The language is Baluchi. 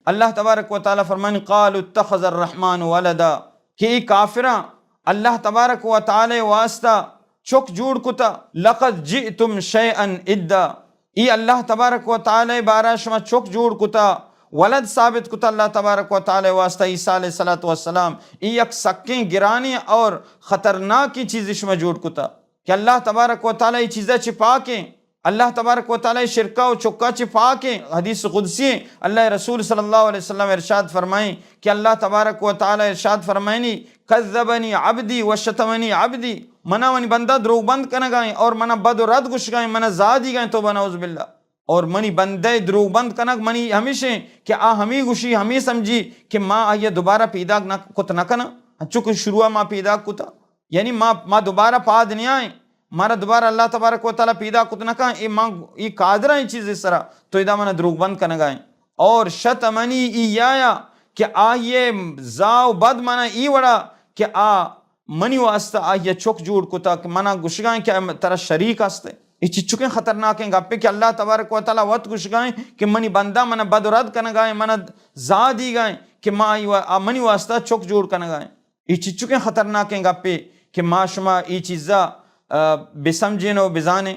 اللہ تبارک و تعالی فرمانی: قالوا اتخذ الرحمن ولدا، کہ ای کافراں اللہ تبارک و تعالی واسطہ چک جوڑ کتا۔ لقد جئتم شیئا ادا، ای اللہ تبارک و تعالی بارہ شما چک جوڑ کتا، ولد ثابت کتا اللہ تبارک و تعالی واسطہ عیسیٰ علیہ الصلوۃ والسلام۔ ای یک سکیں گرانی اور خطرناکی چیزی شما جوڑ کتا کہ اللہ تبارک و تعالی ای چیزا چی پاکیں۔ اللہ تبارک و تعالی شرکا و چکا چی پاکیں۔ حدیث قدسی ہیں، اللہ رسول صلی اللہ علیہ وسلم ارشاد فرمائیں کہ اللہ تبارک و تعالی ارشاد فرمائنی: کذبنی عبدی و شتمنی عبدی، منا منی بندہ دروغ بند کنگائیں اور منا بد و رد گشگائیں، منا زادی گائیں، توبہ نعوذ باللہ۔ اور منی بندہ دروغ بند کنگ منی ہمیشیں کہ آ ہمی گوشی، ہمی سمجھی کہ ما آئیے دوبارہ پیداک نہ کت نہ کناں، انچو کہ شروع ما پیداک کتا۔ یعنی ما، ما دوبارہ پاد نیائیں، مارا دوبارہ اللہ تبارک و تعالی پیدا کت نہ کن، اے ما، اے قادر ہیں چیز سرا، تو ادا منا دروغ بند کنگائیں۔ اور شتمنی ایایا، کہ آئیے زا و بد منا ای وڑا کہ آ منی واسطہ آئیے چک جوڑ کتا کہ منا گشگائیں کہ ترا شریک ہستے۔ اے چچکیں خطرناکیں گپے کہ اللہ تبارک و تعالی وت گشگائیں کہ منی بندہ منا بد و رد کنگائیں، منا زا دیگائیں کہ ما آئی و-، آ منی واسطہ چک جوڑ کنگائیں۔ اے چچکیں خطرناکیں گپے کہ ما شما اے چیزا، آ، بسمجھیں و بزانیں۔